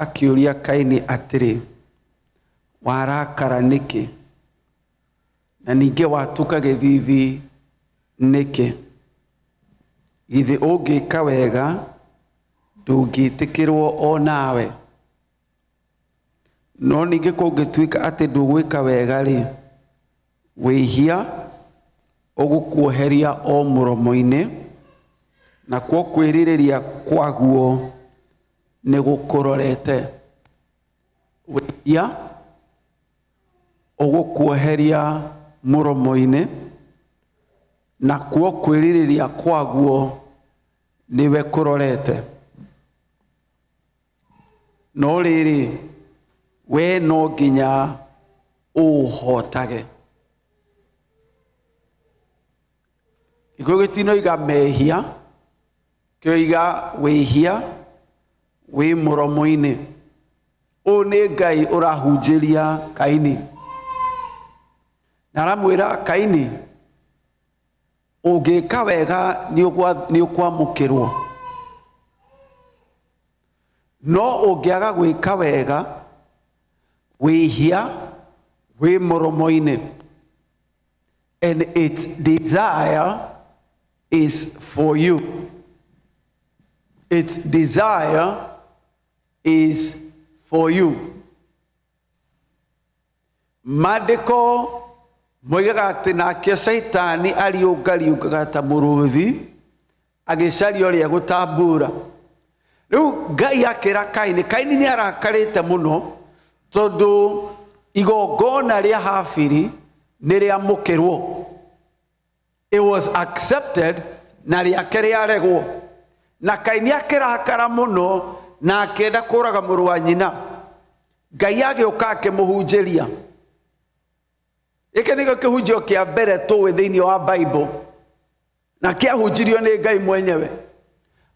akĩũria Kaini atĩrĩ, Warakara nĩkĩ? Na ningĩ watuka gĩthiithi nĩkĩ? Githĩ ũngĩka wega ndũngĩtĩkĩrwo o nawe? No ningĩ kũngĩtuĩka atĩ ndũgwĩka wega-rĩ, wĩhia ũgũkuoheria o mũromo-inĩ, nakuo kwĩrirĩria kwaguo nĩ gũkũrorete. Wĩhia ũgũkuoheria mũromo-inĩ, nakuo kwĩrirĩria kwaguo nĩwe kũrorete. No rĩrĩ, wee no nginya ũũhootage. Gĩkũyũ gĩtinoiga mehia, kĩoiga wĩhia wĩ mũromo-inĩ. Ũyũ nĩ Ngai ũrahunjĩria Kaini. Na aramwĩra Kaini, ũngĩka wega nĩ ũkwamũkĩrwo. No ũngĩaga gwĩka wega, wĩhia wĩ mũromo-inĩ. And its desire is for you. Its desire is for you. Maandĩko moigaga atĩ nake Caitani ariũngariũngaga ta mũrũthi agĩcaria ũrĩa gũtambura. Rĩu Ngai akĩra Kaini, Kaini nĩ arakarĩte mũno tondũ igongona rĩa Habili nĩ rĩamũkĩrwo. It was accepted na rĩake rĩaregwo. Na Kaini akĩrakara mũno na akĩenda kũraga mũrũ wa nyina. Ngai agĩũka akĩmũhunjĩria. Gĩkĩ nĩkĩo kĩhunjio kĩa mbere tũĩ thĩinĩ wa Bible na kĩahunjirio nĩ Ngai mwenyewe.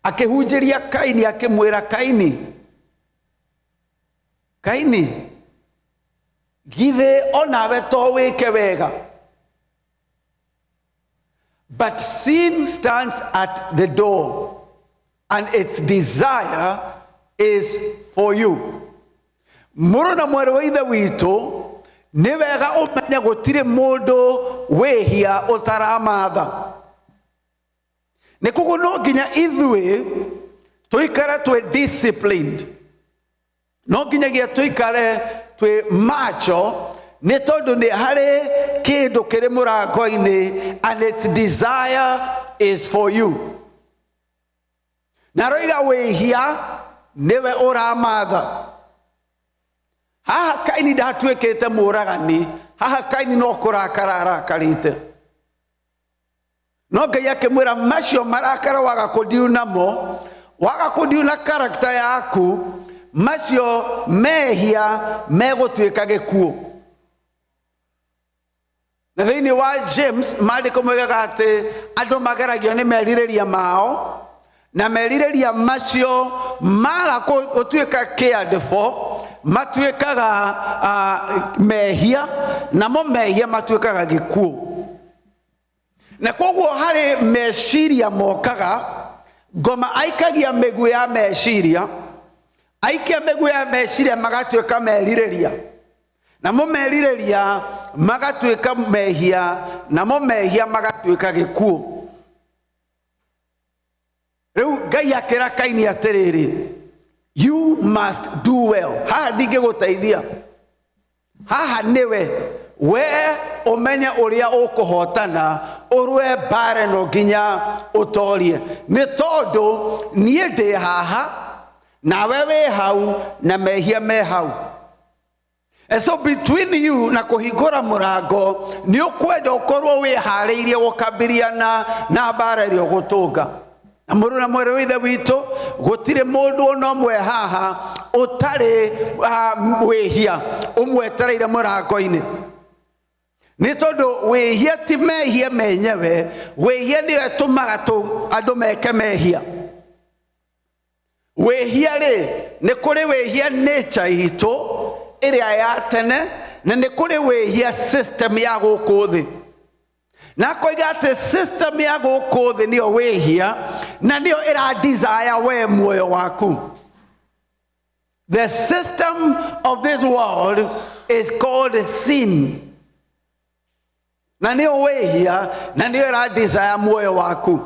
Akĩhunjĩria Kaini akĩmwĩra Kaini, Kaini, githĩ onawe to wĩke wega? But sin stands at the door and its desire is for you. Mũrũ na mwarĩ wa ithe witũ, nĩ wega ũmenye gũtirĩ mũndũ wĩhia ũtaramatha. Nĩ koguo no nginya ithuĩ tũikare twĩ disciplined. No nginyagia tũikare twĩ macho nĩ tondũ nĩ harĩ kĩndũ kĩrĩ mũrango-inĩ and its desire is for you. Na roiga wĩhia nĩwe ũramatha. Haha Kaini ndatuĩkĩte mũragani, haha Kaini no kũrakara arakarĩte. No Ngai akĩmwĩra macio marakara waga kũndiu namo, waga kũndiu na karakta yaku, macio mehia megũtuĩka gĩkuũ. Na thĩinĩ wa James maandĩko moigaga atĩ andũ mageragio nĩ merirĩria mao, na merirĩria macio maga gũtuĩka cared for matuĩkaga mehia, namo mehia matuĩkaga gĩkuũ. Na koguo harĩ meciria mokaga, ngoma aikagia mĩguĩ ya meciria, aikia mĩguĩ ya meciria magatuĩka merirĩria, namo merirĩria magatuĩka mehia, namo mehia magatuĩka gĩkuũ. Rĩu Ngai akĩra Kaini atĩrĩrĩ, you must do well. Haha ndingĩgũteithia, haha nĩwe we ũmenye ũrĩa ũkũhotana, ũrũe mbara no nginya ũtorie, nĩ tondũ niĩ ndĩ haha nawe wĩ hau na mehia me hau. And so between you na kũhingũra mũrango nĩ ũkwenda ũkorwo wĩharĩirie gũkabiliana na mbara ĩrĩa ũgũtũnga. Na mũrũ na mwarĩ wa ithe witũ, gũtirĩ mũndũ ona ũmwe haha ũtarĩ wĩhia ũmwetereire mũrango-inĩ. Nĩ tondũ wĩhia ti mehia menyewe, wĩhia nĩyo ĩtũmaga andũ meke mehia. Wĩhia rĩ, nĩ kũrĩ wĩhia nature itũ ĩrĩa ya tene, na nĩ kũrĩ wĩhia system ya gũkũ thĩ. Na akoiga atĩ system ya gũkũ thĩ nĩyo wĩhia, na nĩyo ĩra desire we muoyo waku. The system of this world is called sin. Na nĩyo wĩhia na nĩyo ĩra desire muoyo waku.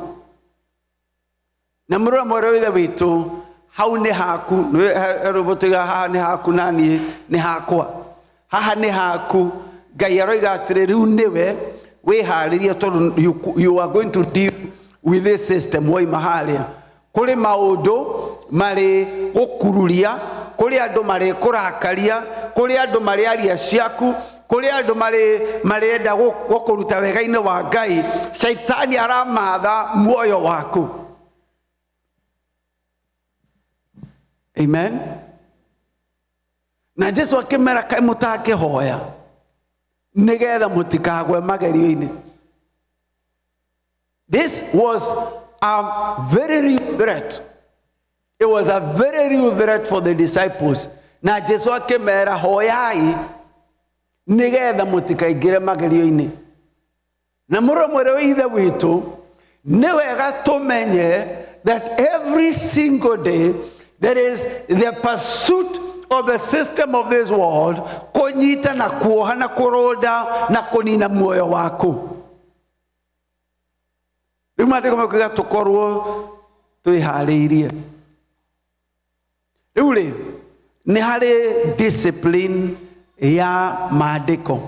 Na mũrũ na mwarĩ wa ithe witũ, hau nĩ haku. Rwĩmbo tuigaga haha nĩ haku na niĩ nĩ hakwa. Haha nĩ haku. Ngai aroiga atĩrĩ, rĩu nĩwe wĩharĩrie tondũ you are going to deal with this system waima harĩa. Kũrĩ maũndũ marĩ gũkururia, kũrĩ andũ marĩ kũrakaria, kũrĩ andũ marĩ aria ciaku, kũrĩ andũ marĩenda gũkũruta wega-inĩ wa Ngai. Caitani aramatha muoyo waku. Amen. Na Jesu akĩmera, kaĩ mũtangĩhoya nĩgetha mũtikagwe magerio-inĩ. This was a very real threat. It was a very real threat for the disciples. Na Jesu akĩmera, hoyai nĩgetha mũtikaingĩre magerio-inĩ. Na mũrũ mwĩrĩ wa ithe witũ, nĩ wega tũmenye that every single day there is the pursuit of the system of this world, kũnyita na kuoha na kũrũnda na kũnina muoyo waku. Rĩu maandĩko makuga tũkorwo twĩharĩirie. Rĩu rĩ, nĩ harĩ discipline ya maandĩko.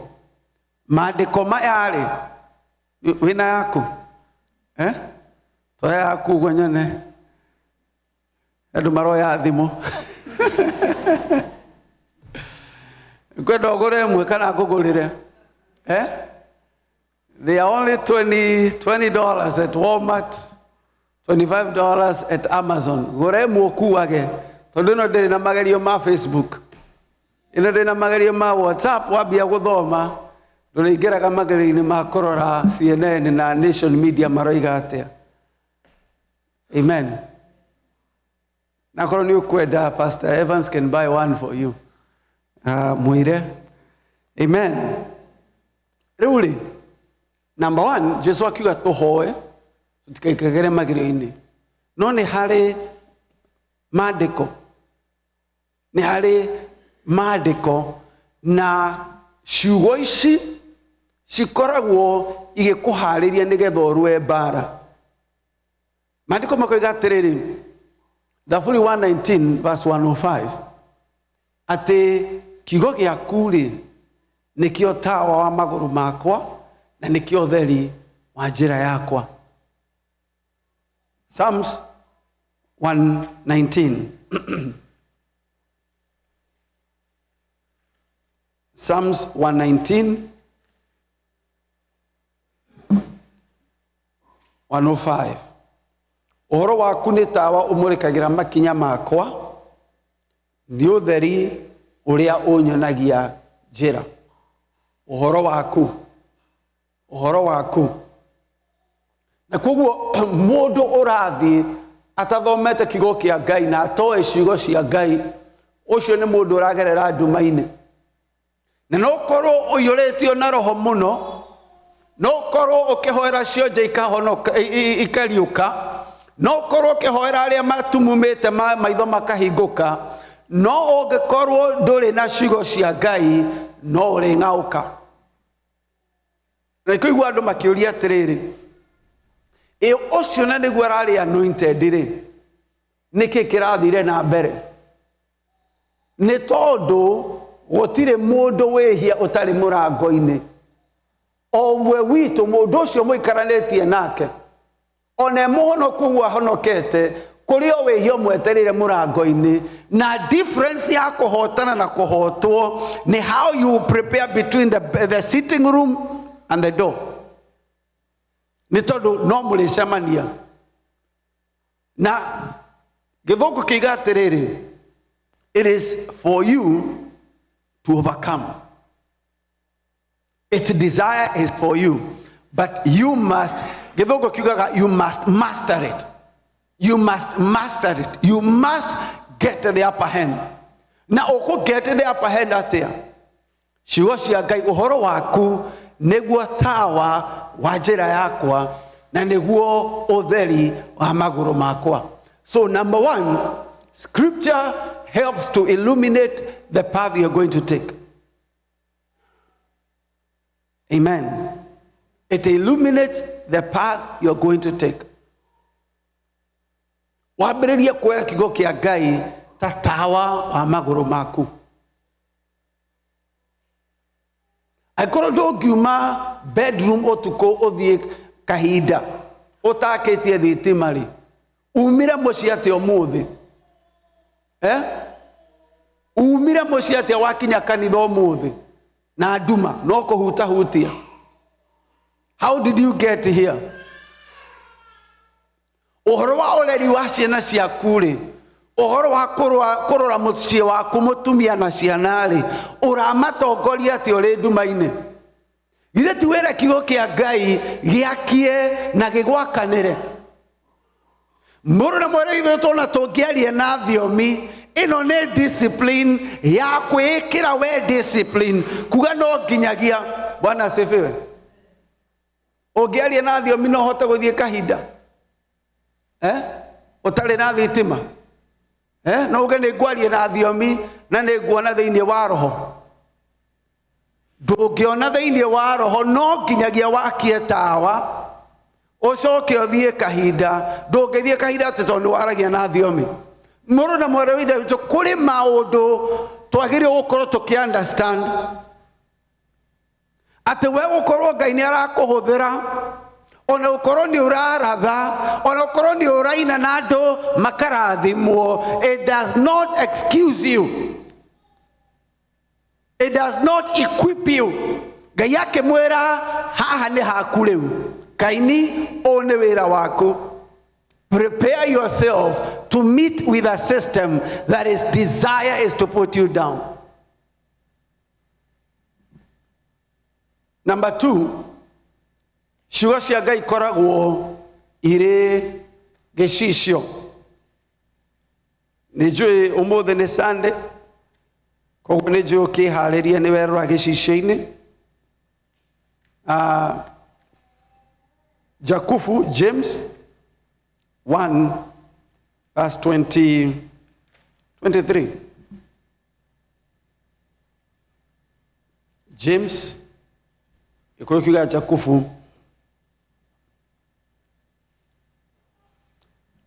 Maandĩko maya rĩ, wĩna yaku? Eh? Toya yaku ũguo nyone. Andũ maroya thimũ. Ngwenda ũgũre ĩmwe kana ngũgũrĩre? Eh? They are only $20 at Walmart, $25 at Amazon. Gũra ĩmwe ũkuage, tondũ ĩno ndĩrĩ na magerio ma Facebook. Ĩno ndĩrĩ na magerio ma WhatsApp, wambia gũthoma, ndũrĩingĩraga magerio-inĩ ma kũrora CNN na Nation Media maroiga atĩa. Amen. Na korwo nĩ ũkwenda, Pastor Evans can buy one for you. Mwĩre. Amen. Rĩu rĩ, number one, Jesu akiuga tũhoe tũtikaikagĩre magerio-inĩ. No nĩ harĩ maandĩko. Nĩ harĩ maandĩko na ciugo ici cikoragwo igĩkũharĩria nĩgetha ũrũe mbara. Maandĩko makoiga atĩrĩrĩ, Thaburi 119 verse 105, atĩ kiugo gĩaku rĩ nĩkĩo tawa wa magũrũ makwa na nĩkĩo ũtheri wa njĩra yakwa. Psalms 119. Psalms 119 105. Ũhoro waku nĩ tawa ũmũrĩkagĩra makinya makwa, nĩ ũtheri ũrĩa ũnyonagia njĩra. Ũhoro waku, ũhoro waku. Na koguo mũndũ ũrathiĩ atathomete kiugo kĩa Ngai na atoĩ ciugo cia Ngai, ũcio nĩ mũndũ ũragerera nduma-inĩ. Na no ũkorwo ũiyũrĩtio na roho mũno, no ũkorwo ũkĩhoera cionje ikahonoka, ikariũka, no ũkorwo ũkĩhoera arĩa matumumĩte maitho makahingũka, no ũngĩkorwo ndũrĩ na ciugo cia Ngai, no ũrĩng'aũka. Na kũigua andũ makĩũria atĩrĩrĩ, ĩ ũcio na nĩguo ararĩ anointed rĩ, nĩkĩ kĩrathire na mbere? Nĩ tondũ gũtirĩ mũndũ wĩhia ũtarĩ mũrango-inĩ. O ũmwe witũ, mũndũ ũcio mũikaranĩtie nake, ona e mũhonoku ũguo ahonokete, kũrĩ o wĩhia ũmwetereire mũrango-inĩ. Na difference ya kũhotana na kũhotwo nĩ how you prepare between the sitting room and the door. Nĩ tondũ no mũrĩcemania. Na gĩthũngũ kĩiga atĩrĩrĩ, it is for you to overcome. Its desire is for you, but you must, gĩthũngũ kiugaga, you must master it. You must master it. You must get the upper hand. Na ũkũ get the upper hand atĩa? Ciugo cia Ngai, ũhoro waku nĩguo tawa wa njĩra yakwa na nĩguo ũtheri wa magũrũ makwa. So number one, scripture helps to illuminate the path you're going to take. Amen. It illuminates the path you're going to take. Wambĩrĩrie kuoya kiugo kĩa Ngai ta tawa wa magũrũ maku. Angĩkorwo ndũngiuma bedroom ũtukũ ũthiĩ kahinda ũtakĩtie thitima rĩ, umire mũciĩ atĩa ũmũthĩ? Eh? Umire mũciĩ atĩa wakinya kanitha ũmũthĩ na nduma no kũhutahutia? How did you get here? Ũhoro wa ũreri wa ciana ciaku rĩ, ũhoro wa kũrora mũciĩ waku mũtumia na ciana rĩ, ũramatongoria atĩa ũrĩ nduma-inĩ? Githĩ ti wĩra kiugo kĩa Ngai gĩakie na gĩgwakanĩre? Mũrũ na mwarĩ ithuĩ tũna tũngĩaria na thiomi ĩno nĩ discipline ya kwĩĩkĩra we discipline kuga no nginyagia. Bwana asifiwe. Ũngĩaria na thiomi no ũhote gũthiĩ kahinda eh? Ũtarĩ na thitima eh? No uge nĩ ngwaria na thiomi na nĩ nguona thĩinĩ wa roho. Ndũngĩona thĩinĩ wa roho no nginyagia wakie tawa ũcoke ũthiĩ kahinda. Ndũngĩthiĩ kahinda atĩ tondũ nĩ waragia na thiomi. Mũrũ na mwarĩ wa Ithe witũ, kũrĩ maũndũ twagĩrĩirwo gũkorwo tũkĩ understand atĩ we gũkorwo Ngai nĩ arakũhũthĩra, ona gũkorwo nĩ ũraratha, ona gũkorwo nĩ ũraina na andũ makarathimwo, it does not excuse you, it does not equip you. Ngai akĩmwĩra haha nĩ haku rĩu Kaini, ũyũ nĩ wĩra waku. Prepare yourself to meet with a system that its desire is to put you down. Number 2, ciugo cia Ngai ikoragwo irĩ gĩcicio. Nĩ njũĩ ũmũthĩ nĩ Sunday, koguo nĩ njũĩ ũkĩharĩria nĩ werora gĩcicio-inĩ. Jakubu, James 1 verse 23. James gĩkũyũ kiuga Jakubu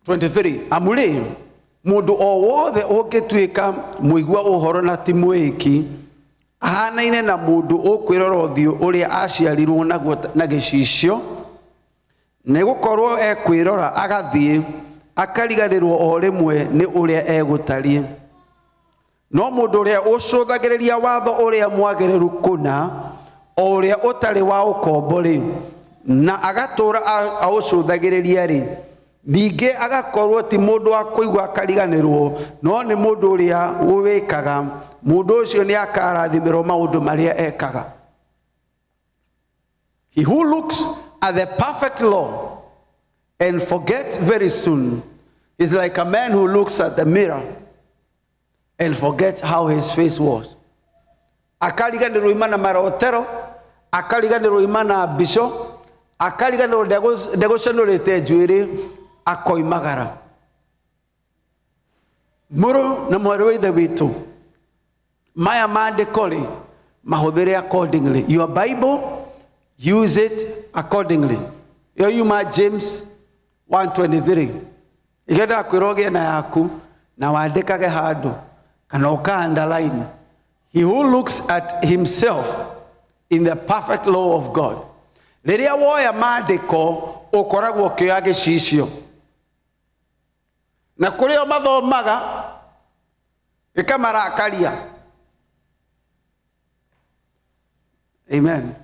23. Amu rĩ, mũndũ o wothe ũngĩtuĩka mũigua ũhoro na ti mwĩki, ahanaine na mũndũ ũkwĩrora ũthiũ ũrĩa aciarirwo naguo na gĩcicio, nĩ gũkorwo ekwĩrora agathiĩ akariganĩrwo o rĩmwe nĩ ũrĩa egũtariĩ. No mũndũ ũrĩa ũcũthagĩrĩria watho ũrĩa mwagĩrĩru kũna, o ũrĩa ũtarĩ wa ũkombo rĩ, na agatũũra aũcũthagĩrĩria rĩ, ningĩ agakorwo ti mũndũ wa kũigua akariganĩrwo, no nĩ mũndũ ũrĩa ũwĩkaga, mũndũ ũcio nĩ akarathimĩrwo maũndũ marĩa ekaga. He who looks at the perfect law and forgets very soon is like a man who looks at the mirror and forgets how his face was. Akariganĩrwo ima na marotero, akariganĩrwo ima na mbico, akariganĩrwo ndegũcenũrĩte njuĩrĩ, akoimagara. Mũrũ na mwarĩ wa Ithe witũ, maya maandĩko rĩ, mahũthĩre accordingly. Your Bible, use it accordingly. Ĩyo yuma James 1:23. Ikenda kwĩrwo ũgĩe na yaku na wandĩkage handũ kana ũka underline. He who looks at himself in the perfect law of God. Rĩrĩa woya maandĩko ũkoragwo ũkĩoya gĩcicio. Na kũrĩa mathomaga gĩkamarakaria. Amen.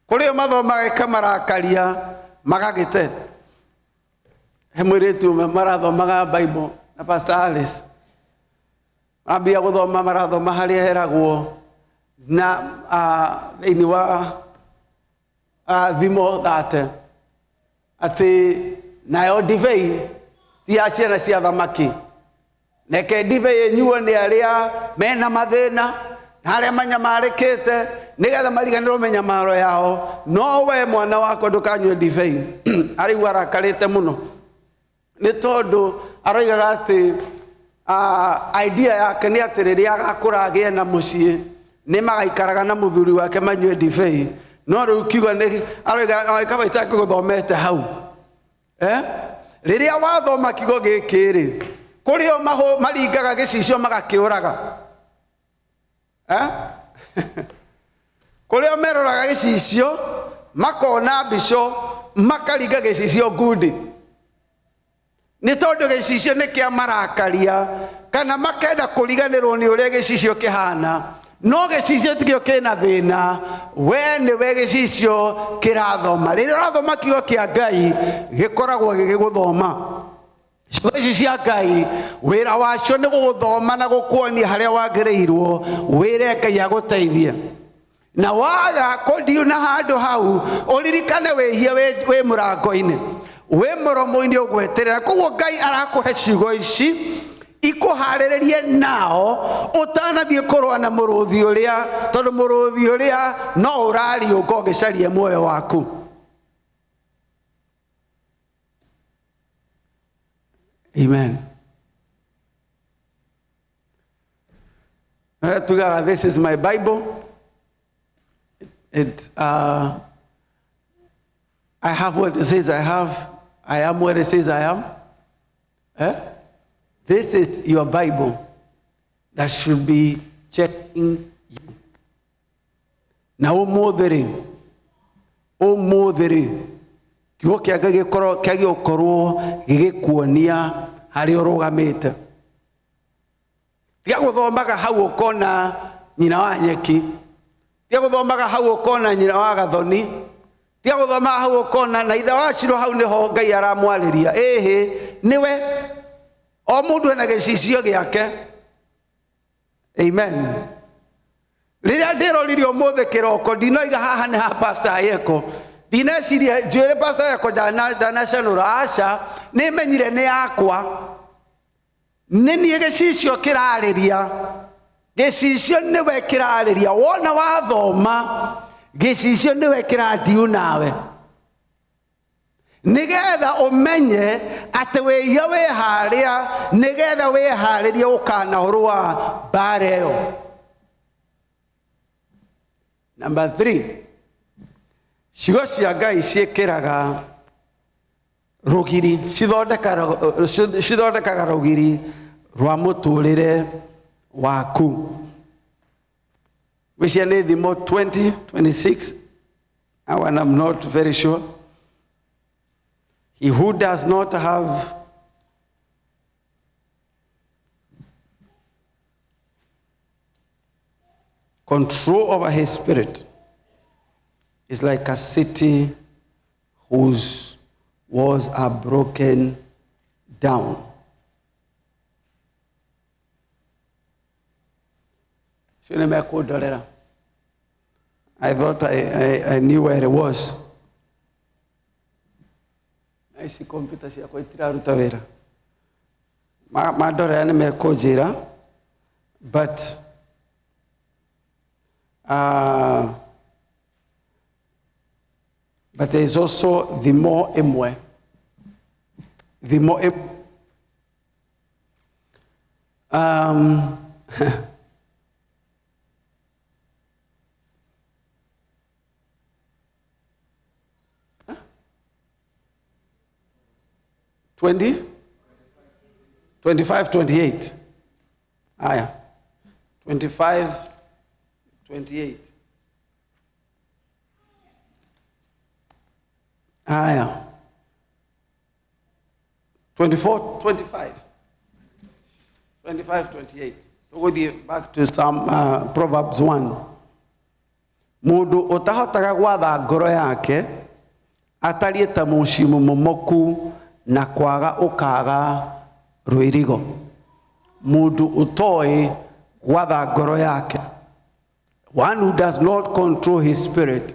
Kũrĩa mathomaga gĩkamarakaria magagĩte. He mũirĩtu ũmwe marathomaga Bible na Pastor Alice. Ambia gũthoma marathoma harĩa heragwo na thĩinĩ wa thimo thate atĩ nayo ndibei ti ya ciana cia thamaki, reke ndibei ĩnyuo nĩ arĩa mena mathĩna na arĩa manyamarĩkĩte nĩgetha mariganĩrwo mĩnyamaro yao, no we mwana wakwa ndũkanyue ndibei. Araigua arakarĩte mũno nĩ tondũ aroigaga atĩ Idea yake nĩ atĩ rĩrĩa agakũra agĩe na mũciĩ nĩ magaikaraga na mũthuri wake manyue ndibei. No rĩu kiugo nĩ aroiga kaba itakũgũthomete hau. Eh? Rĩrĩa wathoma kiugo gĩkĩ rĩ, kũrĩ o maringaga gĩcicio magakĩũraga. Eh? Kũrĩ o meroraga gĩcicio makona mbico makaringa gĩcicio ngundi. Nĩ tondũ gĩcicio nĩ kĩa marakaria kana makenda kũriganĩrwo nĩ ũrĩa gĩcicio kĩhana. No gĩcicio tikĩo kĩna thĩna, we nĩwe gĩcicio kĩrathoma. Rĩrĩa ũrathoma kiugo kĩa Ngai gĩkoragwo gĩgĩgũthoma. Ciugo ici cia Ngai wĩra wacio nĩ gũgũthoma na gũkuonia harĩa wagĩrĩirwo wĩre Ngai agũteithie. Na waga kũndiuna handũ hau ũririkane wĩhia wĩ mũrango-inĩ, wĩ mũromo-inĩ ũgweterera. Koguo Ngai arakũhe ciugo ici ikũharĩrĩrie nao ũtanathiĩ kũrũa na mũrũthi ũrĩa, tondũ mũrũthi ũrĩa no ũrariũka ũgĩcaria muoyo waku. Amen. Tugaga, this is my Bible. I have what it says I have. I am what it says I am. Eh? This is your Bible that should be checking you. Na ũmũthĩ rĩ, ũmũthĩ rĩ, kiugo kĩa Ngai kĩagĩrĩirwo gũkorwo gĩgĩkuonia harĩa ũrũgamĩte. Tiga gũthomaga hau ũkona nyina wa nyeki, tiga gũthomaga hau ũkona nyina wa gathoni, tiga gũthomaga hau ũkona na ithe wa Ciro, hau nĩho Ngai aramwarĩria. Ĩhĩ, nĩwe. O mũndũ ena gĩcicio gĩake. Amen. Rĩrĩa ndĩrorire ũmũthĩ kĩroko, ndinoiga haha nĩ ha Pastor Ayeko, ndineciria njuĩrĩ Pastor Ayeko ndanacanũra, aca, nĩmenyire nĩ yakwa. Nĩ niĩ gĩcicio kĩrarĩria. Gĩcicio nĩwe kĩrarĩria. Wona wathoma, gĩcicio nĩwe kĩrandiu nawe. Nĩgetha ũmenye atĩ wĩhia wĩ harĩa, nĩgetha wĩharĩrie ũkanahũrũa mbara ĩyo. Number 3, ciugo cia Ngai ciĩkĩraga rũgiri, cithondekaga rũgiri rwa mũtũrĩre waku. Ngwĩciria nĩ Thimo 20:26. That one I'm not very sure. He who does not have control over his spirit is like a city whose walls are broken down. Cio nĩ mekũndorera. I thought I knew where it was. Na ici kompyuta ciakwa itiraruta wĩra. Mandorera nĩ mekũnjĩra, but there is also thimo ĩmwe. Thimo ĩmwe. 20, 25, 28. Aya. 25, 28. Aya. 24, 25. 25, 28. So go back to some Proverbs 1. Mundu utahotaga gwatha ngoro yake atariĩ ta mũciĩ mũmomoku na kwaga ũkaga rũirigo. Mundu ũtoĩ gwatha ngoro yake. One who does not control his spirit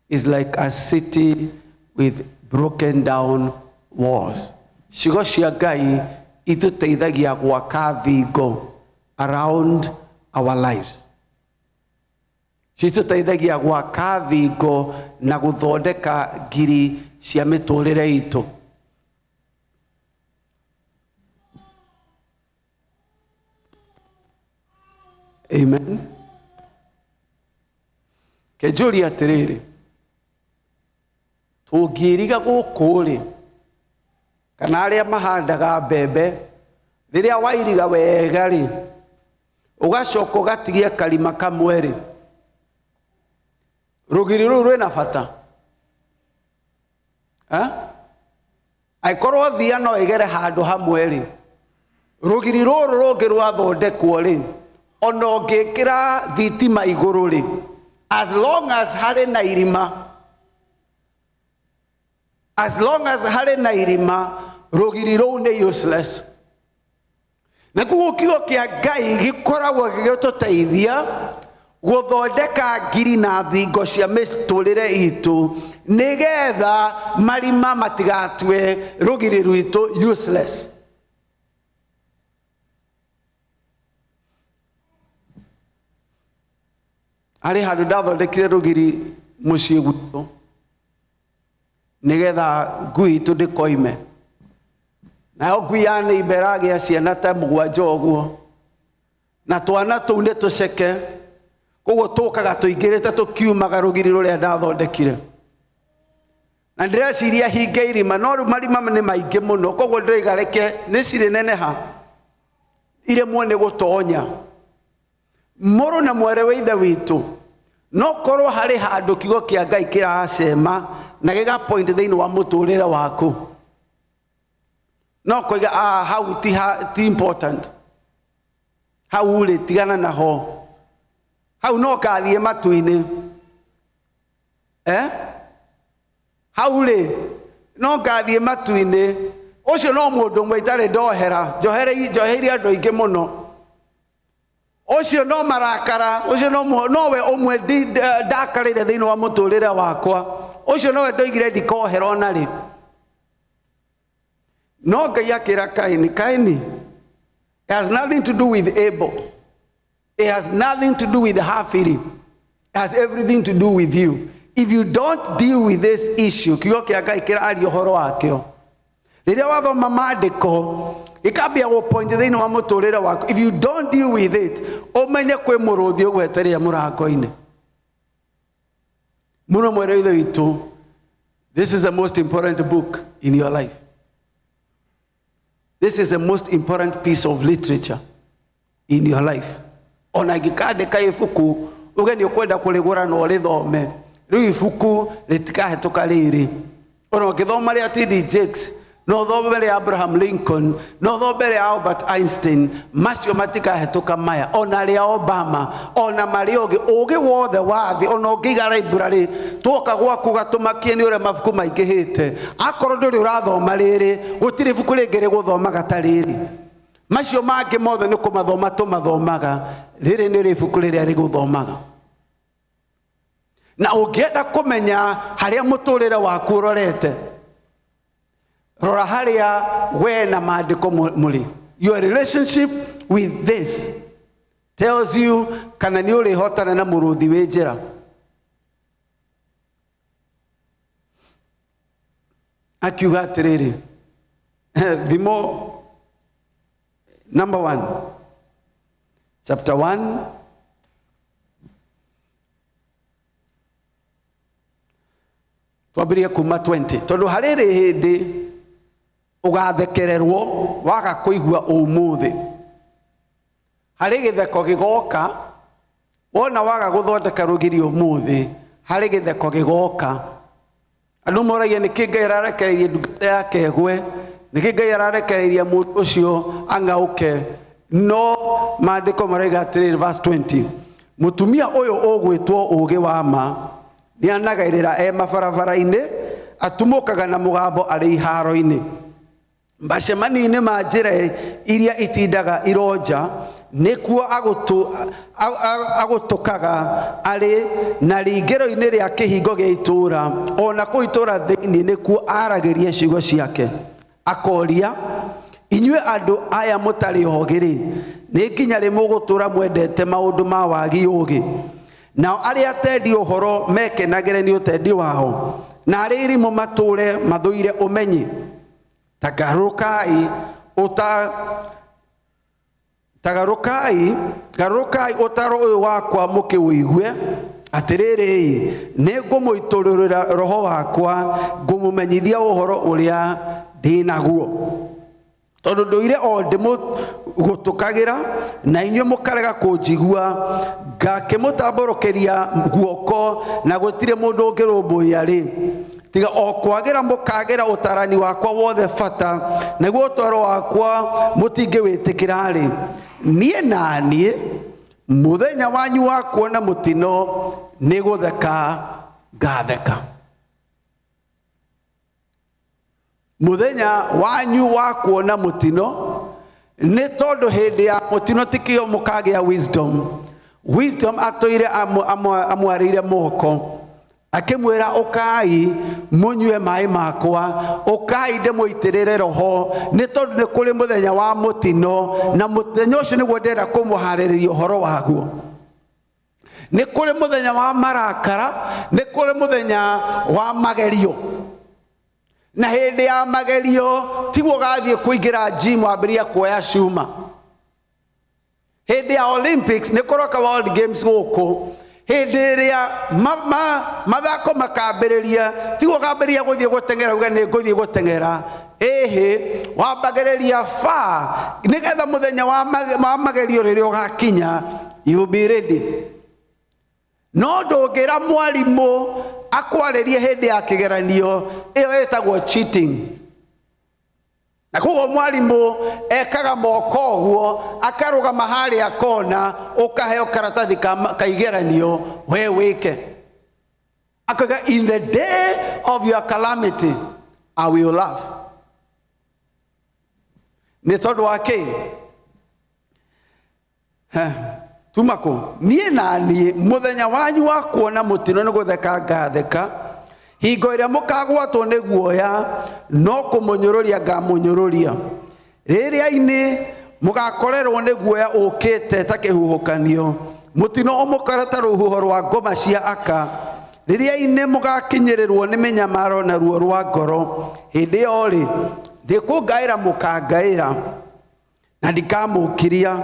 is like a city with broken down walls. Ciugo cia Ngai itũteithagia gwaka thingo around our lives. Citũteithagia gwaka thingo na gũthondeka ngiri cia mĩtũrĩre itũ. Amen. Kenjũria atĩrĩrĩ, tũngĩriga gũkũ rĩ, kana arĩa mahandaga mbembe, rĩrĩa wairiga wega rĩ, ũgacoka ũgatigia karima kamwe rĩ, rũgiri rũu rwĩna bata? Eh? Angĩkorwo thia no ĩgere handũ hamwe rĩ, rũgiri rũrũ rũngĩ rwathondekwo rĩ, ona ũngĩkĩra thitima igũrũ rĩ, as long as harĩ na irima, as long as harĩ na irima, rũgiri rũu nĩ useless. Na koguo kiugo kĩa Ngai gĩkoragwo gĩgĩtũteithia gũthondeka ngiri na thingo cia mĩtũrĩre itũ, nĩgetha marima matigatue rũgiri rwitũ useless. Harĩ handũ ndathondekire rũgiri mũciĩ gwitũ nĩgetha ngui itũ ndĩkoime. Nayo ngui ya neighbor ĩragĩa ciana ta mũgwanja ũguo, na twana tũu nĩ tũceke, koguo tũkaga tũingĩrĩte tũkiumaga rũgiri rũrĩa ndathondekire. Na ndĩreciria hinge irima, no rĩu marima nĩ maingĩ mũno, koguo ndĩroiga reke nĩ cirĩ neneha iremwo nĩ gũtonya. Mũrũ na mwarĩ wa ithe witũ, no korwo harĩ handũ kiugo kĩa Ngai kĩracema na gĩga point thĩinĩ wa mũtũrĩre waku, no koiga ah, hau ti, ha, ti important, hau rĩ tigana naho, hau no ngathiĩ matu-inĩ, eh? Hau rĩ no ngathiĩ matu-inĩ. Ũcio no mũndũ ũmwe itarĩ ndohera, njoheire andũ aingĩ mũno. Ũcio no marakara, ũcio no nowe ũmwe ndakarĩire thĩinĩ wa mũtũrĩre wakwa, ũcio nowe ndoigire ndikohera ona rĩ. No Ngai akĩra Kaini, Kaini, it has nothing to do with Abel, it has nothing to do with Habili, it has everything to do with you. If you don't deal with this issue, kiugo kĩa Ngai kĩraria ũhoro wakĩo. Rĩrĩa wathoma maandĩko gĩkambia gũ point thĩinĩ wa mũtũrĩre waku, if you don't deal with it, ũmenye kwĩ mũrũthi ũgwetereire mũrango-inĩ. Mũno mwere ithe witũ, this is the most important book in your life. This is the most important piece of literature in your life. Ona ingĩkandĩka ibuku uge nĩ ũkwenda kũrĩgũra na ũrĩthome, rĩu ibuku rĩtikahĩtũka rĩrĩ. Ona ũngĩthoma rĩa TD Jakes, no ũthome rĩa Abraham Lincoln, no ũthome rĩa Albert Einstein, macio matikahĩtũka maya. Ona rĩa Obama, ona marĩa ũngĩ, ũgĩ wothe wa thĩ, ona ũngĩiga library, twoka gwaku gatũmakie nĩ ũrĩa mabuku maingĩhĩte. Akorwo ndũrĩ ũrathoma rĩrĩ, gũtirĩ ibuku rĩngĩ rĩgũthomaga ta rĩrĩ. Macio mangĩ mothe nĩ kũmathoma tũmathomaga, rĩrĩ nĩ ibuku rĩrĩa rĩgũthomaga. Na ũngĩenda kũmenya harĩa mũtũrĩre waku ũrorete, rora harĩa we na maandĩko mũrĩ. Your relationship with this tells you kana nĩ ũrĩhotana na mũrũthi wĩ njĩra. Akiuga atĩrĩrĩ, thimo number 1, chapter 1, twambĩrĩrie kuma 20, tondũ harĩ rĩ hĩndĩ ũgathekererwo waga kũigua ũmũthĩ. Harĩ gĩtheko gĩgoka wona waga gũthondeka rũgiri ũmũthĩ, harĩ gĩtheko gĩgoka. Andũ moragia nĩkĩ Ngai ararekereirie ndungata yake ĩgwe, nĩkĩ Ngai ararekereirie mũndũ ũcio ang'aũke. No maandĩko maraiga atĩrĩrĩ, verse 20, mũtumia ũyũ ũgwĩtwo ũũgĩ wa ma nĩanagaĩrĩra e mabarabara-inĩ, atumũkaga na mũgambo arĩ iharo-inĩ. Macemanio-inĩ ma njĩra iria itindaga ironja, nĩkuo agũtũkaga arĩ na ringĩro-inĩ rĩa kĩhingo gĩa itũũra, o na kũu itũũra thĩinĩ nĩkuo aaragĩria ciugo ciake. Akoria, inyuĩ andũ aya mũtarĩ ogĩ-rĩ, nĩ nginya rĩ mũgũtũũra mwendete maũndũ ma wagi ũũgĩ? Nao arĩa atendi ũhoro mekenagĩre nĩ ũtendi wao, na arĩa irimũ matũũre mathũire ũmenyi. Ta garũrũkai ũta Ta garũkai, garũrũkai ũtaro ũyũ wakwa mũkĩũigue. Atĩrĩrĩ, nĩ ngũmũitũrũrĩra roho wakwa, ngũmũmenyithia ũhoro ũrĩa ndĩ naguo. Tondũ ndũire o ndĩmũgũtũkagĩra, na inyuĩ mũkarega kũnjigua, ngakĩmũtambũrũkĩria guoko, na gũtirĩ mũndũ ũngĩrũmbũiya-rĩ, tiga o kwagĩra mũkagĩra ũtarani wakwa wothe bata, naguo ũtaro wakwa mũtingĩwĩtĩkĩra-rĩ, niĩ na niĩ mũthenya wanyu wa kuona mũtino nĩ gũtheka ngatheka. Mũthenya wanyu wa kuona mũtino nĩ tondũ hĩndĩ ya mũtino tikĩo mũkagĩa wisdom. Wisdom atũire amwarĩire moko akĩmwĩra, ũkai mũnyue maĩ makwa, ũkai ndĩmũitĩrĩre roho, nĩ tondũ nĩ kũrĩ mũthenya wa mũtino, na mũthenya ũcio nĩguo ndĩrenda kũmũharĩrĩria ũhoro waguo. Nĩ kũrĩ mũthenya wa marakara, nĩ kũrĩ mũthenya wa magerio, na hĩndĩ ya magerio tiguo ũgathiĩ kũingĩra gym wambĩrĩria kuoya cuma. Hĩndĩ ya Olympics nĩ kũroka World Games gũkũ, hĩndĩ ĩrĩa mathako makambĩrĩria tiguo ũkambĩrĩria gũthiĩ gũteng'era uge nĩ ngũthiĩ gũteng'era. Ĩhĩ, wambagĩrĩria ba nĩgetha mũthenya wa magerio rĩrĩa ũgakinya, you be ready. No ndũngĩra mwarimũ akwarĩrie hĩndĩ ya kĩgeranio, ĩyo ĩtagwo cheating. Na koguo mwarimũ ekaga moko ũguo, akarũgama harĩa kona, ũkaheo karatathi ka igeranio we wĩke. Akauga, in the day of your calamity I will laugh. Nĩ tondũ wa kĩ? Tuma kũ? Niĩ na niĩ mũthenya wanyu wa kuona mũtino nĩ gũtheka ngatheka. Hingo ĩrĩa mũkagwatwo nĩ guoya, no kũmũnyũrũria ngamũnyũrũria. Rĩrĩa-inĩ mũgakorerwo nĩ guoya ũkĩte ta kĩhuhũkanio, mũtino ũmũkore ta rũhuho rwa ngoma cia aka. Rĩrĩa-inĩ mũgakinyĩrĩrwo nĩ mĩnyamaro na ruo rwa ngoro, hĩndĩ ĩyo rĩ, nĩ kũngaĩra mũkangaĩra, na ndikamũkiria,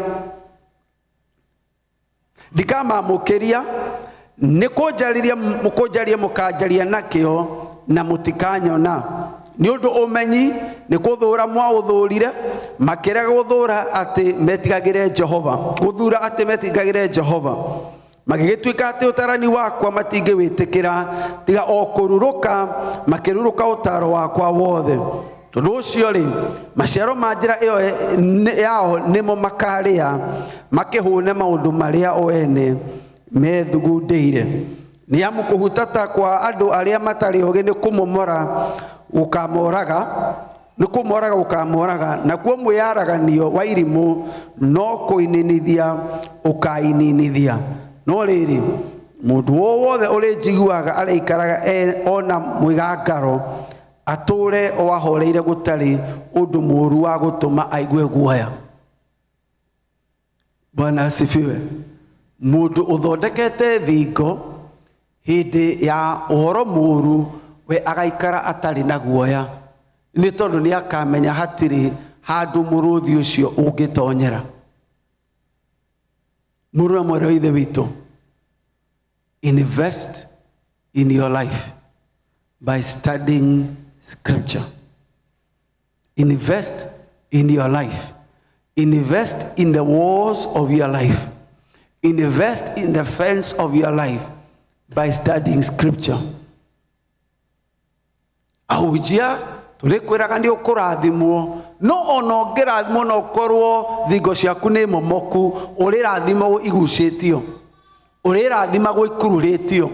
ndikamamũkĩria. Nĩ kũnjarĩria mũkũnjaria, mũkanjaria nakĩo, na mũtikanyona. Nĩ ũndũ ũmenyi nĩ kũthũra mwaũthũrire, makĩrega gũthũra atĩ metigagĩre Jehova, gũthura atĩ metigagĩre Jehova. Magĩgĩtuĩka atĩ ũtarani wakwa matingĩwĩtĩkĩra, tiga o kũrurũka makĩrurũka ũtaro wakwa wothe. Tondũ ũcio rĩ, maciaro ma njĩra ĩyo yao nĩmo makarĩa, makĩhũne maũndũ marĩa o ene methugundĩire. Nĩ amu kũhutata kwa andũ arĩa matarĩ ũgĩ nĩ kũmomora gũkamoraga, nĩ kũmoraga gũkamoraga, nakuo mwĩyaraganio wa irimũ no kũininithia ũkaininithia. No rĩrĩ, mũndũ o wothe ũrĩnjiguaga arĩikaraga ona mwĩgangaro, atũre o ahoreire, gũtarĩ ũndũ mũũru wa gũtũma aigue guoya. Bwana asifiwe. Mũndũ ũthondekete thingo, hĩndĩ ya ũhoro mũũru we agaikara atarĩ na guoya, nĩ tondũ nĩ akamenya hatirĩ handũ mũrũthi ũcio ũngĩtonyera. Mũrũ na mwarĩ wa Ithe witũ, invest in your life by studying scripture. Invest in your life. Invest in the walls of your life. Invest in the fence of your life by studying scripture. Ahunjia tũrĩkwĩraga nĩ ũkũrathimwo, no ona ũngĩrathimwo na ũkorwo thingo ciaku nĩ momoku, ũrĩrathimagwo igucĩtio, ũrĩrathimagwo ikururĩtio.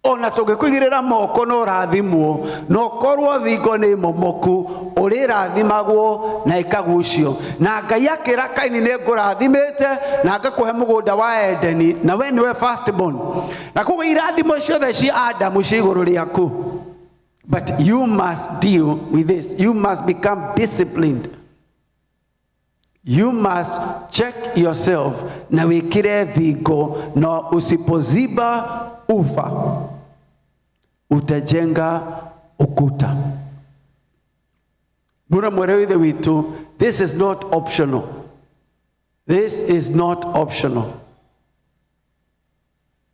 Ona tũngĩkũigĩrĩra moko no ũrathimwo, na ũkorwo thingo nĩ momoku, ũrĩrathimagwo na ĩkagucio. Na Ngai akĩra Kaini, nĩ ngũrathimĩte na ngakũhe mũgũnda wa Edeni, na we nĩwe first born, na koguo irathimo ciothe cia Adamu ci igũrũ rĩaku. But you must deal with this. You must become disciplined. You must check yourself na wĩkĩre thingo, na usipoziba ufa utajenga ukuta. Mũra mwerũ ithe witũ, This is not optional. This is not optional.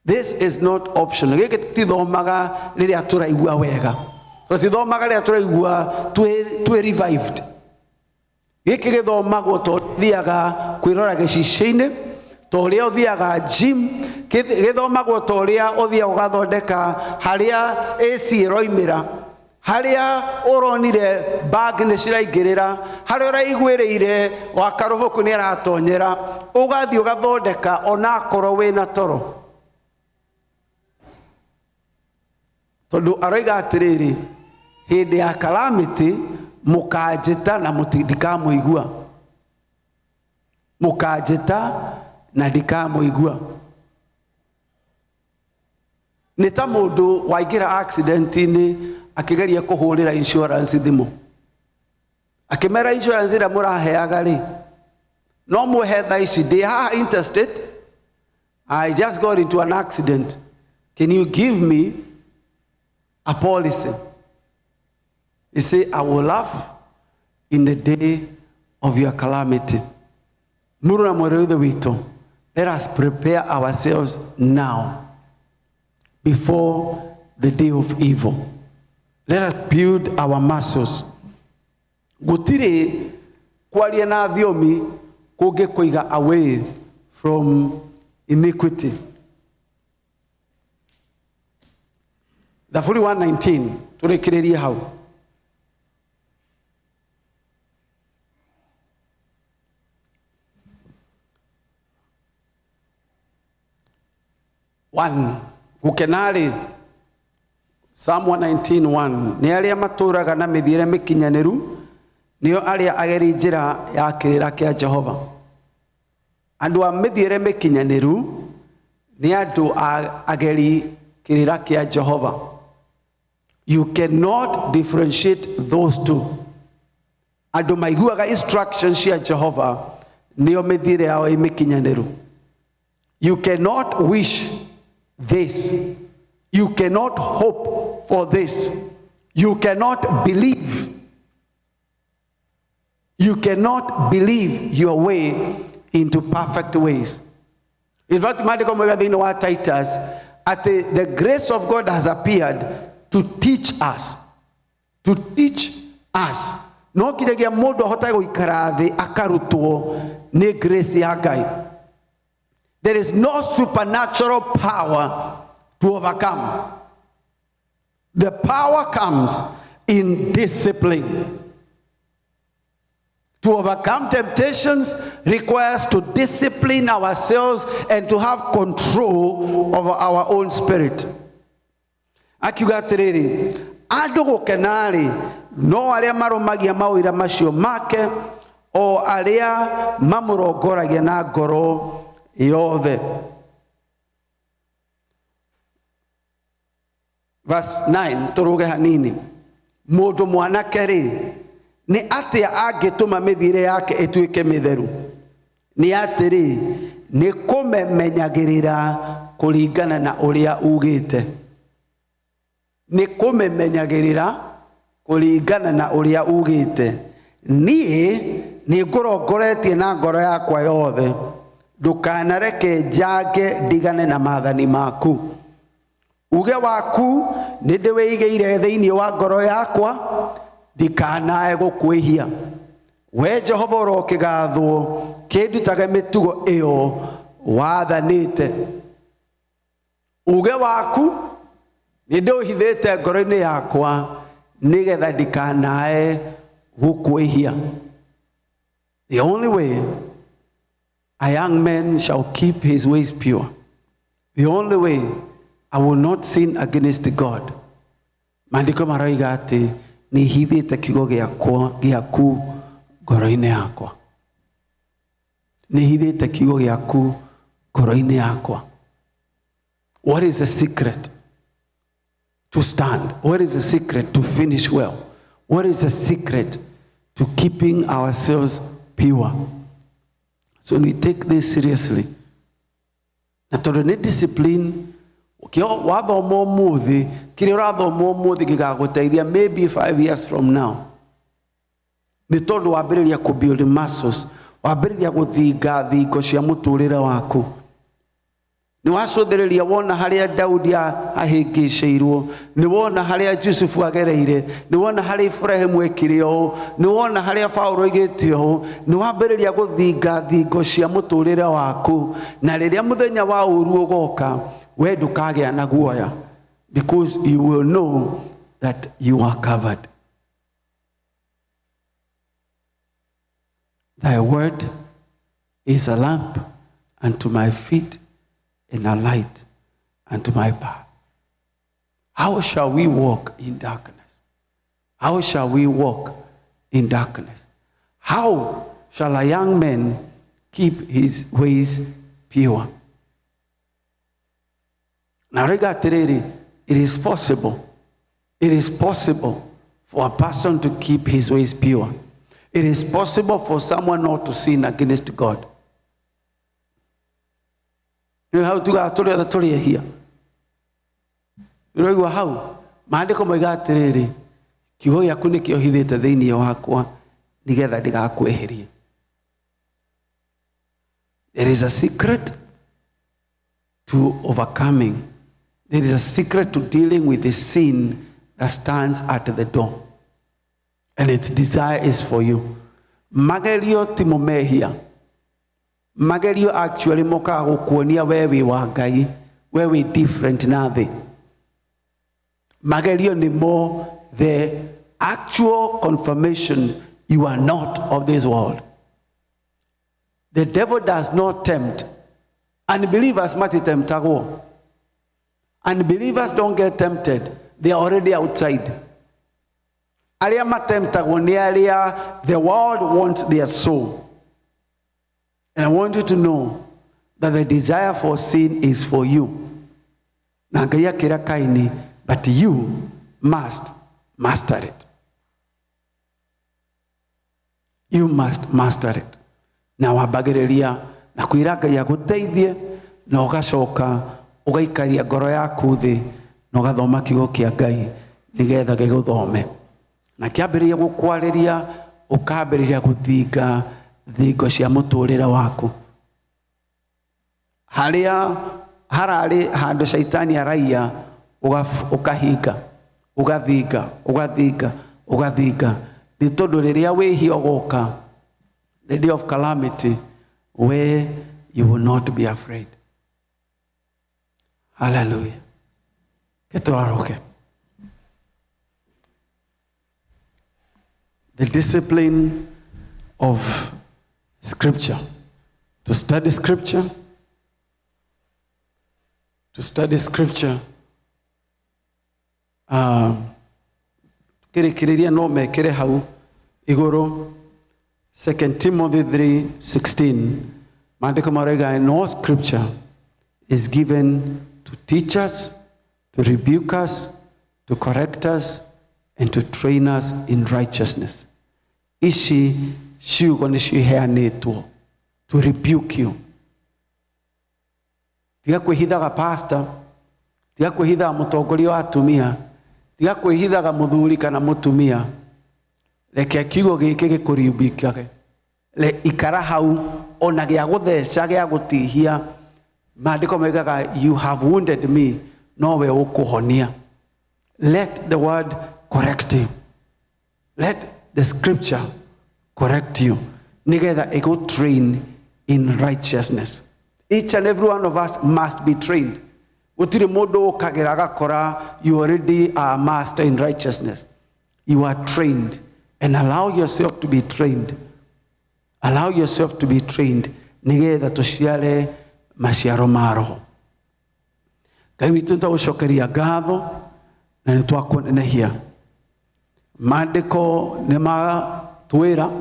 This is not optional. Gĩkĩ tũtithomaga rĩrĩa tũraigua wega, tũtithomaga rĩrĩa tũraigua twĩ revived. Gĩkĩ gĩthomagwo to ũthiaga kwĩrora gĩcicio-inĩ, ta ũrĩa ũthiaga gym. Gĩthomagwo ta ũrĩa ũthiaga ũgathondeka harĩa AC ĩroimĩra, harĩa ũronire bag nĩ ciraingĩrĩra, harĩa ũraiguĩrĩire wa karũbũku nĩ aratonyera, ũgathiĩ ũgathondeka onakorwo wĩna toro. Tondũ aroiga atĩrĩrĩ, hĩndĩ ya calamity mũkanjĩta na ndikamũigua, mũkanjĩta na ndikamũigua. Nĩ ta mũndũ waingĩra accident-inĩ akĩgeria kũhũrĩra insurance thimũ, akĩmera insurance ĩrĩa mũraheaga rĩ, no mũhe thaa ici ndĩ haha interstate, I just got into an accident, can you give me a policy? He say, I will laugh in the day of your calamity. Mũrũ na mwarĩ wa Ithe witũ, let us prepare ourselves now before the day of evil. Let us build our muscles. Gũtirĩ kwaria na thiomi kũngĩkũiga away from iniquity. Thaburi 119, tũrĩkĩrĩrie hau. One, gũkena-rĩ, Psalm 119:1, nĩ arĩa matũraga na mĩthiĩre mĩkinyanĩru, nĩo arĩa ageri njĩra ya kĩrĩra kĩa Jehova. Andũ a mĩthiĩre mĩkinyanĩru nĩ andũ a ageri kĩrĩra kĩa Jehova. You cannot differentiate those two. Andũ maiguaga instructions cia Jehova nĩo mĩthiĩre yao ĩ mĩkinyanĩru. You cannot wish this. You cannot hope for this. You cannot believe. You cannot believe your way into perfect ways. In fact, maandĩko moiga thĩinĩ wa Titus atĩ the grace of God has appeared to teach us. To teach us. No nginyagia mũndũ ahote gũikara thĩ akarutwo nĩ grace ya Ngai. There is no supernatural power to overcome. The power comes in discipline. To overcome temptations requires to discipline ourselves and to have control over our own spirit. Akiuga atĩrĩrĩ, andũ gũkena-rĩ, no arĩa marũmagia maũira macio make, o arĩa mamũrongoragia na ngoro yothe. Verse 9, tũrũge hanini. Mũndũ mwanake rĩ, nĩ atĩa angĩtũma mĩthiĩre yake ĩtuĩke mĩtheru? Nĩ atĩrĩ, nĩ kũmemenyagĩrĩra kũringana na ũrĩa ugĩte. Nĩ kũmemenyagĩrĩra kũringana na ũrĩa ugĩte. Niĩ nĩ ngũrongoretie na ngoro yakwa yothe, ndũkanareke njange ndigane na maathani maku. Uge waku nĩ ndĩwĩigĩire thĩinĩ wa ngoro yakwa, ndikanae gũkwĩhia. We Jehova ũrokĩgathwo, kĩndutage mĩtugo ĩyo wathanĩte. Uge waku nĩ ndĩũhithĩte ngoro-inĩ yakwa, nĩgetha ndikanae gũkwĩhia. The only way a young man shall keep his ways pure, the only way I will not sin against God, maandĩko maroiga atĩ nĩ hithĩte kiugo gĩakwa gĩaku ngoro-inĩ yakwa. Nĩ hithĩte kiugo gĩaku ngoro-inĩ yakwa. What is the secret to stand? What is the secret to finish well? What is the secret to keeping ourselves pure? So we take this seriously. Na tondũ nĩ discipline, kĩo wathoma ũmũthĩ, kĩrĩa ũrathoma ũmũthĩ gĩgagũteithia maybe 5 years from now. Nĩ tondũ wambĩrĩria kũ build muscles, wambĩrĩria gũthinga thingo cia mũtũrĩre waku. Nĩ wacũthĩrĩria wona harĩa Daudi ahĩngĩcĩirwo, nĩ wona harĩa Jusufu agereire, nĩ wona harĩa Iburahĩmu ekire ũũ, nĩ wona harĩa Paulo oigĩte ũũ, nĩ wambĩrĩria gũthinga thingo cia mũtũrĩre waku, na rĩrĩa mũthenya wa ũru ũgoka, we ndũkagĩa na guoya, because you will know that you are covered. Thy word is a lamp unto my feet and a light unto my path. How shall we walk in darkness? How shall we walk in darkness? How shall a young man keep his ways pure? Na roiga atĩrĩrĩ, it is possible. It is possible for a person to keep his ways pure. It is possible for someone not to sin against God. Nĩ hau tugaga tũrĩ othe tũrĩ ehia. Ũraigua hau? Maandĩko moiga atĩrĩrĩ, kiugo gĩaku nĩkĩo hithĩte thĩinĩ wakwa nĩgetha ndigakwĩhĩrie. There is a secret to overcoming. There is a secret to dealing with the sin that stands at the door. And its desire is for you. Magerio timo mehia. Magerio actually mokaga gũkuonia we wĩ wa Ngai, we wĩ different na thĩ. Magerio nĩmo the actual confirmation you are not of this world. The devil does not tempt. Unbelievers matitemptagwo. Unbelievers don't get tempted. They are already outside. Arĩa matemptagwo nĩ arĩa the world wants their soul. And I want you to know that the desire for sin is for you. Na Ngai akĩra Kaini, but you must master it. You must master it. Na wambagĩrĩria na kwĩra Ngai agũteithie, na ũgacoka ũgaikaria ngoro yaku thĩ na ũgathoma kiugo kĩa Ngai nĩgetha gĩgũthome. Na kĩambĩrĩria gũkwarĩria, ũkambĩrĩria gũthinga thingo cia mũtũrĩre waku. Harĩa hararĩ handũ caitani araiya, ũkahinga, ũgathinga, ũgathinga, ũgathinga. Nĩ tondũ rĩrĩa wĩhia ũgoka, the day of calamity, where you will not be afraid. Hallelujah. Ketũraroke. The discipline of scripture. To study scripture. To study scripture. Kĩrĩkĩrĩria no mekĩre hau igũrũ. 2 Timothy 3:16. Maandĩko maroiga, no scripture is given to teach us, to rebuke us, to correct us, and to train us in righteousness. Ici ciugo nĩcio iheanĩtwo to rebuke you. Tiga kwĩhithaga pastor, tiga kwĩhithaga mũtongoria wa atumia, tiga kwĩhithaga mũthuri kana mũtumia. Reke kiugo gĩkĩ gĩkũrimbikage. Le ikara hau ona gĩa gũtheca gĩa gũtihia. Maandĩko moigaga you have wounded me, nowe ũkũhonia. Let the word correct you. Let the scripture correct you. Nĩgetha ĩgũ train in righteousness. Each and every one of us must be trained. Gũtirĩ mũndũ ũkagĩra agakora you already are a master in righteousness. You are trained, and allow yourself to be trained. Allow yourself to be trained nĩgetha tũciare maciaro ma Roho. Ngai witũ nĩtwagũcokeria ngatho na nĩtwakũnenehia. Maandĩko nĩmatwĩra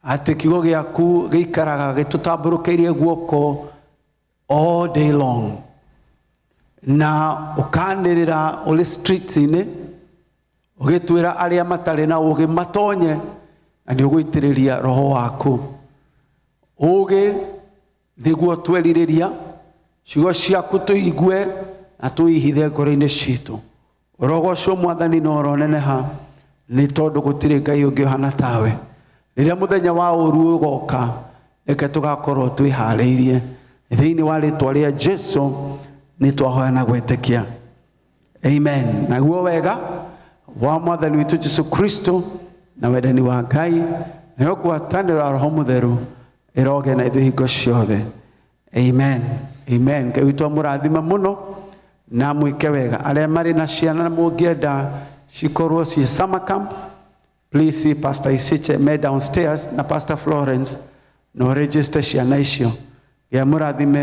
atĩ kiugo gĩaku gĩikaraga gĩtũtambũrũkĩirie guoko all day long, na ũkanĩrĩra ũrĩ streets-inĩ ũgĩtwĩra arĩa matarĩ na ũũgĩ matonye, na nĩ ũgũitĩrĩria roho waku. Ũũgĩ nĩguo twerirĩria, ciugo ciaku tũigue na tũihithe ngoro-inĩ citũ. Ũrogocwo Mwathani na ũroneneha. Nĩ tondũ gũtirĩ Ngai ũngĩ ũhana tawe. Rĩrĩa mũthenya wa ũru ũgoka, reke tũgakorwo twĩharĩirie. Thĩinĩ wa rĩtwa rĩa Jesu nĩ twahoya na gwĩtĩkia, amen. Naguo wega wa Mwathani witũ Jesu Kristo na wendani wa Ngai nayo ngwatanĩro ya Roho Mũtheru ĩroge na ithuĩ hingo ciothe. Amen, amen. Ngai witũ amũrathime mũno na mwĩke wega. Arĩa marĩ na ciana na mũngĩenda cikorwo ciĩ summer camp, please see Pastor Isiche me downstairs na Pastor Florence no register ciana icio. Ngai amũrathime.